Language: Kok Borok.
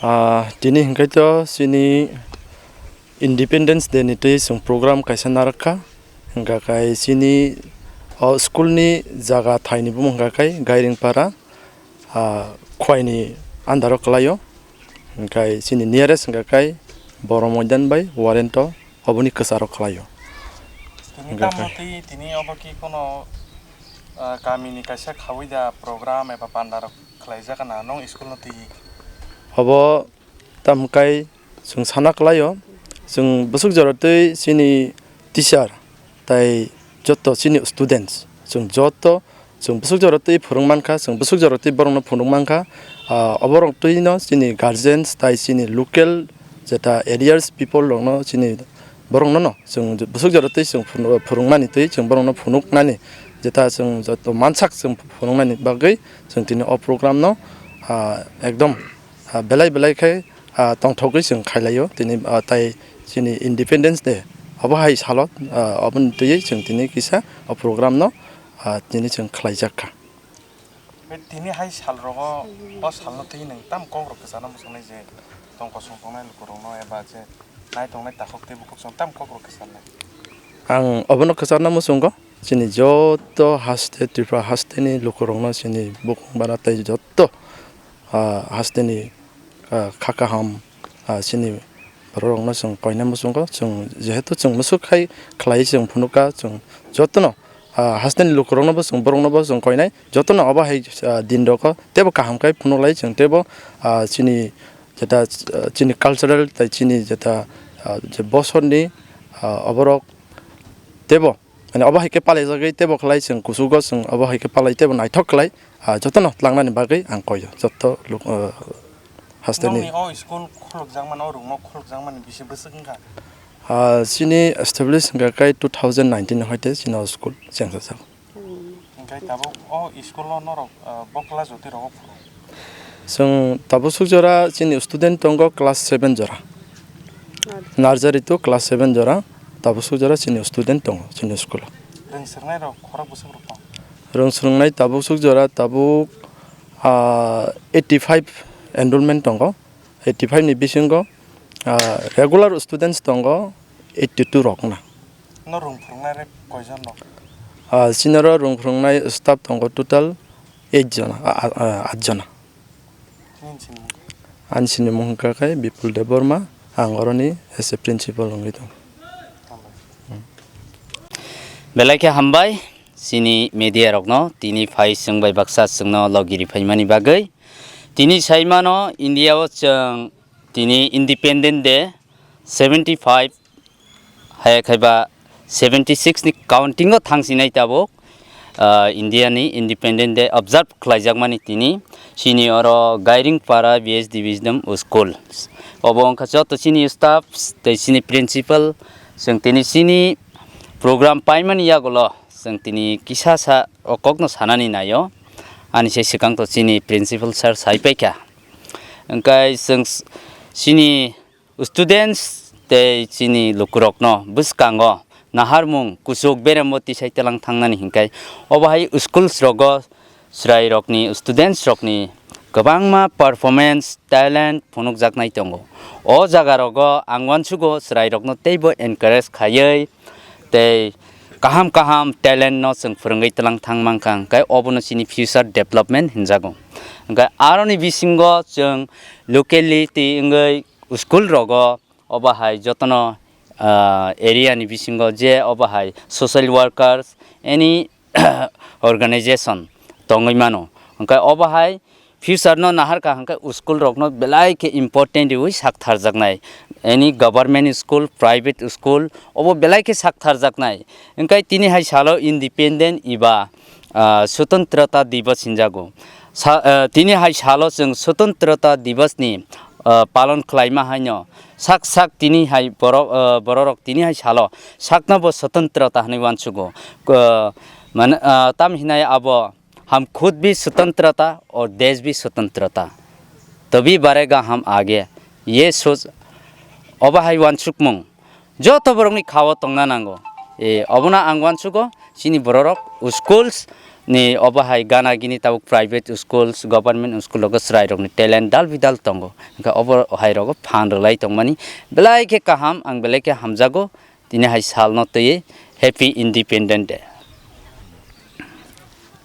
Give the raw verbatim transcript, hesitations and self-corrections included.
Ah, tini hwnkhe to chini Independence Day ni twi chwng program kaisa narwk kha. Hwnkha khe chini o school ni jaga thai ni bumung hwnkha khe Gairingpara, ah, Khwai ni under o kwlai o. Hwnkhe chini nearest hwnkha khe Boro Moidan bai Warento, oboni kwcharo kwlai o. Tini hwnkha tamo khe twi tini obo ki kono, ah, kami ni kaisa khaui da program eba panda rok khlai jak na nong school no twi? Obo Tamo kai chwng sana kwlaio, chwng bwswk jora twi chini teacher tai joto chini students, chwng joto chwng bwswk jora twi phwrwng mankha, chwng bwswk jora twi borokno phunuk mankha. Ah, oborok twino chini guardians tai chini local jeta areas people rokno chini borokno no chwng bwswk jora twi chwng phunu-, phwrwngmani twi chwng borokno phunuknani jeta chwng joto mansak chwng phunuknani bagwi chwng tini o program no, ah, ekdom ah, belai belai khe, ah, tongthogwi chwng khailaio tini, ah, tai chini Independence Day obo hai salo, ah, oboni twiwi chwng tini kisa o program no, ah, tini chwng khlaijak kha. Be tini hai sal rogo, o sal no twi nwng tam kok rok kwchana muchungnai je tong kosong tongnai luku rok no eba je nai tongnai takhuk tei bukhuk song tam kok rok kwchanai? Ang obono kwcharna muchungo, chini joto haste, Tripura haste ni lukurokno chini bukung bara tei joto, ah, haste ni, ah, kha kaham, ah, chini borok rokno chwng koina muchungo, chwng jehetu chwng musuk hai khlai chwng phunukha, chwng jotono, ah, haste ni lukurokno bo chwng borokno bo chwng koinai, jotono obo hai, ah, din rogo teibo kaham khai phunuklai chwng teibo, ah, chini jeta, ah, chini cultural tai chini jeta, ah, je bosorni, ah, oborok teibo, mane, obo hai khe palaijagwi teibo khlai chwng kuchugo chwng obo hai khe palai teibo naithok khlai, ah, jotono tlangnani bagwi ang koio joto luk-, ah, hasteni. Nokni o school khulukjakmani, o room o khulukjakmani bisi bwswk wngkha? Ah, chini establish wngkha khe two thousand nineteen hoite chini o school chengsa jak. Hwnkhe tabuk o school o norok, ah, bo class jotwi rogo phuru? Chwng tabuk suk jora chini student tongo class seven jora. Nursery to class seven jora, tabuk suk jora chini student tongo chini school o. Rwng swrwngnai rok khorok bwswk rok tong? Rwng swrwngnai tabuk suk jora tabuk, ah, eighty five enrollment tongo. Eighty five ni bisingo, ah, regular students tongo eighty two rok na. No rwng phwrwngnai rok koijon rok? Ah, chini oro rwng phwrwngnai staff tongo total eight jona, ah, ah, ah, aat jona. Nini sinimung? Ani sinimung hwnkha khe Bipul Debbarma, ang oroni as a principal wngwi tongo. Belai khe hambai chini media rokno tini phai chwng bai baksa chwngno logi riphaimani bagwi. Tini saimano India o chwng tini Independent Day seventy five hai khaiba seventy six ni counting o thangsinai tabuk, ah, India ni Independent Day observe khlaijakmani tini chini oro Gairing Para B S Division School. Obo wngkha joto chini staffs tei chini principal, chwng tini chini program paimani yagulo chwng tini kisa sa o kokno sanani naio. Ani se swkang to chini principal sir sai paikha. Hwnkhe chwng s-, chini students tei chini lukurokno bwskango naharmung kuchuk berembo tisai telang thangnani hinkhai obo hai schools rogo chwrairokni, students rokni kwbangma performance, talent phunukjaknai tongo. O jaga rogo ang uansugo chwrairokno teibo encourage khaiwi tei kaham kaham talent no chwng phwrwngwi twlang thang mankha, hwnkhe obono chini future development hinjago. Hwnkhe aroni bisingo chwng locality wngwi school rogo obo hai jotono, ah, area ni bisingo je obo hai social workers, any organization tongwi mano. Hwnkhe obo hai future no naharkha hwnkhe school rokno belai khe important riwi sak tharjaknai. Any government school, private school, obo belai khe sak tharjaknai. Hwnkhe tini hai salo independent eba, ah, Swatantrata Diwas hinjago. Sa-, ah, tini hai salo chwng Swatantrata Diwas ni, ah, palon khlaima haino sak sak tini hai borok, ah, bororok tini hai salo sakno bo Swatantrata hinwi uansugo. Ah, mane, ah, tam hinai abo हम खुद भी स्वतंत्र था और देश भी स्वतंत्र था, तभी बढ़ेगा हम आगे। Ye soch, obo hai uansukmung joto borokni khao tongna nango. E, obono ang uansugo, chini bororok schools Ni obo hai gana gini tabuk private schools, government school rogo chwrai rokni talent dal bidal tongo. Hwnkhe obo hai rogo phan rwlai tongmani belai khe kaham, ang belai khe hamjago. Tini hai salno twiwi Happy Independent Day.